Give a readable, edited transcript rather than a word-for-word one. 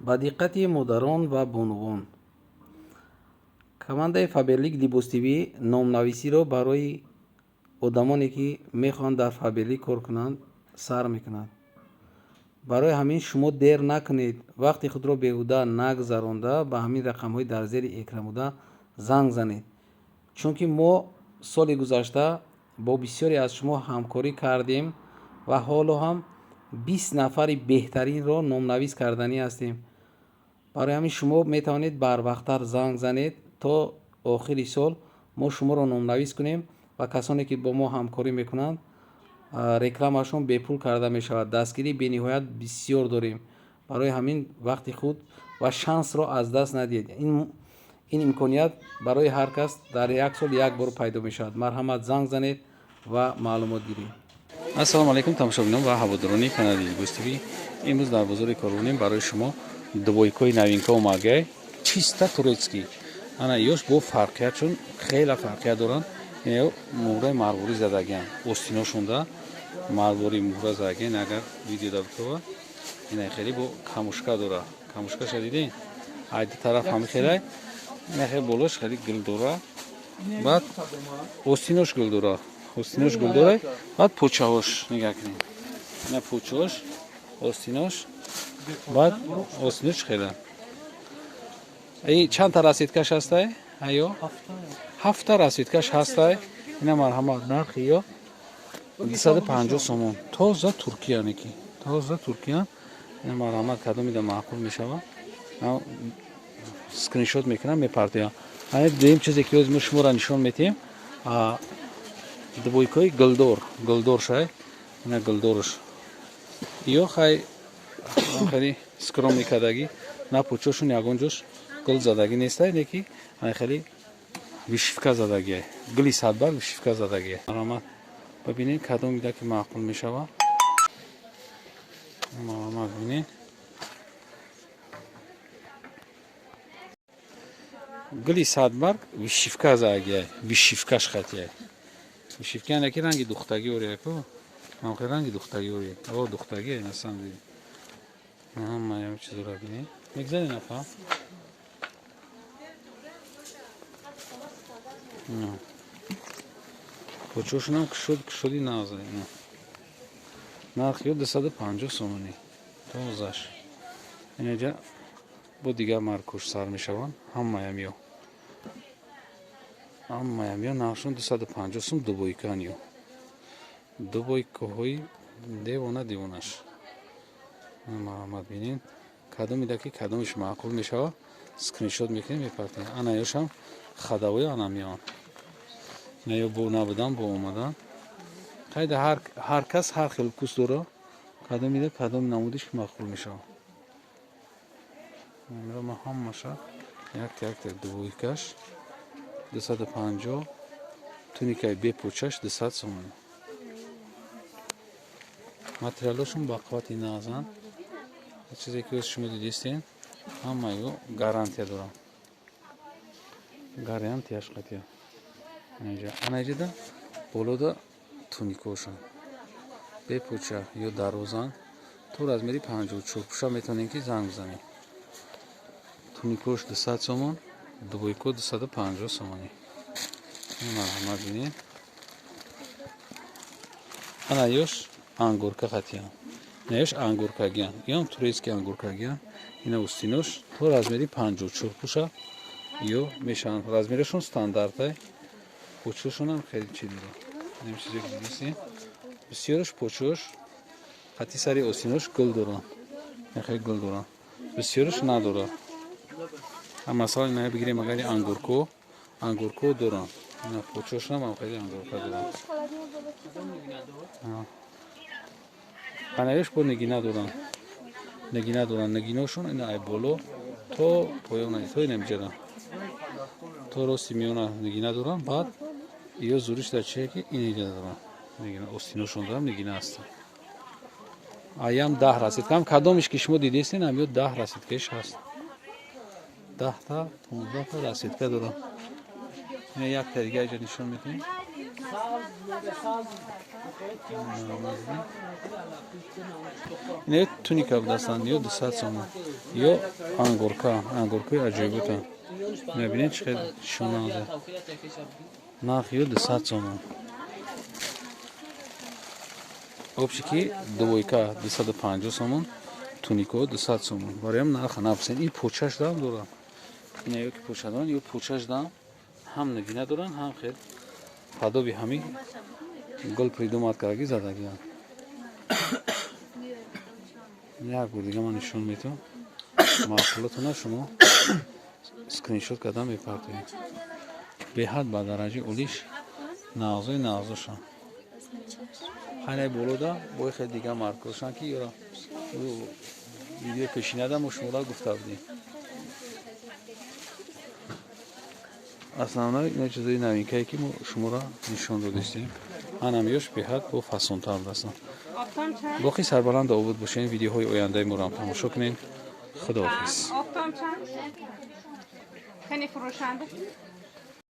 Ба диққати модарон ва бонувон. Командаи Фаберлик Либос ТВ номнависиро барои одамоне, ки мехоҳанд дар Фаберлик кор кунанд, сар мекунад. Барои ҳамин шумо дер накунед, вақти худро беҳуда нагзаронда, ба ҳамин рақамҳои дар зери экран буда занг занед. Чунки мо соли гузашта бо бисёре аз шумо ҳамкорӣ кардем ва ҳоло ҳам 20 нафари беҳтаринро номнавис карданӣ ҳастем. Барои ҳамин шумо метавонед барвақттар занг занед, то охири сол мо шуморо номнавис кунем ва касоне, ки бо мо ҳамкорӣ мекунанд, рекламашон бепул карда мешавад. Дастгирии бениҳоят бисёр дорем. Барои ҳамин вақти худ ва шансро аз даст надиҳед. Ин имконият барои ҳар кас дар як сол як бор пайдо мешавад. Марҳамат, занг занед ва маълумот гиред. Ассалому алайкум, тамошобинон ва ҳаводорони канали Либос ТВ. Имрӯз дар бозори Корвонем барои шумо двойкаи новинка омадгай, чисто турецкий. Ана ёш бо фарқият, чун хеле фарқият доранд. Муҳраи марворӣ задагиан, остиношонда марворӣ муҳра задагиан. Агар видео да битова, ина хеле бо камушка дора. Камушкаша дидем, ай ду тараф ҳами хелай, ина хеле болош хеле гул дора, баъд остинош гул дора, остинош гул дора, баъд почаҳош нигаҳ кунед, ина почаҳош, остинош, баъд остинош хела. И чандта расцветкаш ҳастай? Аё ҳафта расцветкаш ҳастай. Ина марҳамат, нархи ё 250 сомон. Тоза туркияне, ки тоза туркия. Ина марҳамат, кадомида маъқул мешава, скриншот мекунам, мепартоям. Ана дуюм чизе, ки мо шуморо нишон метиҳем, двойкаи гулдор, гулдор шай. Ина гулдорш ё хай хеле скромный кардагӣ, на пучошун ягон ҷош гул задагӣ нестай, неки ана хеле вышивка задагия, гули садбарг вышивка задагия. Марҳамат, бибинед, кадомида ки маъқул мешава, марҳамат, бибинед. Гули садбарг вышивка задагия, вышивкаш хатия, вышивка яке ранги духтагӣ орияку, ҳамхел ранги духтагӣ ория, о духтагӣ на самом деле. Ҳама чизоро бинед, мегзаред нафа. Почошунам кушод, кушоди нағза. Нархи ё 250 сомонӣ, тозаш. Инаҷа бо дигар маркуш сар мешаванд, ҳамаям ё ҳамаям ё нархшон 250 сум. Дубойкан ё дубойкаҳои девона девонаш. Марҳамат, бинед, кадомида ки кадомиш маъқул мешавад, скриншот мекунем, мепартем. Ана ёшам хадавои ана меон, ина ё бо набудан, бо омадан. Қайда ҳар кас ҳар хел вкус дора, кадомида кадом намудиш маъқул мешавад. Ма ҳамаша якта якта двойкаш 250, туникаи бепучаш 200 сомонӣ. Материалошон ба қуввати нағзанд. Чизе ки шумо дидистем, ҳамаё гарантия дорам, гарантияш қатия. Анаҷада болода туникошон бепуча ё дарозанд, то размери 54 пуша метавонем, ки занг бизанем. Туникош 200 сомон, двойко 250 сомонӣ. Марҳамат, бинед. Ана ёш ангурка қатиян, ина ёш ангуркагиян, иам турецкий ангуркагиян. Ина устинош то размери 54 пуша ё мешаванд, размерашон стандартай. Почошонам хеле чи дора, инам чизе ки дидистем, бисёраш почош хати сари остинош гул доранд, хеле гул доранд, бисёраш надорад. Масалан, ина бигирем, агари ангурко, ангурко доранд, ина почошонам хеле ангурка доранд. Анаёш бо нигина доранд, нигина доранд, нигиношон ина ай боло то поёна, то ина миҷада, то рости миёна нигина доранд. Баъд ё зуриш дар чие, ки ин иҷа доранд нигина, остиношон дорам, нигина ҳастанд. Аям 10 расцветкам, кадомиш ки шумо дидестен, ам ё 10 расцветкаиш ҳаст, 10-та 15-та расцветка дорам. Ина якта дига иҷа нишон медиҳем. Ина туника будастанд, ё 200 сомон, ё ангурка, ангуркаи аҷоибота. Мебинед, чӣ хел шоназа. Нарх ё 200 сомон. Общий ки двойка 250 сомон, тунико 200 сомон. Бароям нарха напурсед. Ин почаш дам дорам. Ина ё ки поча доранд, ё почаш дам ҳам нагина доранд, ҳам хел подоби ҳамин гул придумат кардаги задагианд. Як бор дига ман нишон метавам. Маъқулатона шумо скриншот кардан мепартоед. Беҳад ба дараҷаи олиш нағзои нағзошанд. Хайнаи болода бо хел дига маркошанд, ки ёра видеои пешинада мо шуморо гуфта будем. Основной ина чизои новинкае, ки мо шуморо нишон додистем. Ҳанам ёш беҳад бо фасонтар будастанд. Боқӣ сарбаланд обуд бошед, видеоҳои ояндаи моро ҳам тамошо кунед. Худоҳофиз. Фурӯшанда.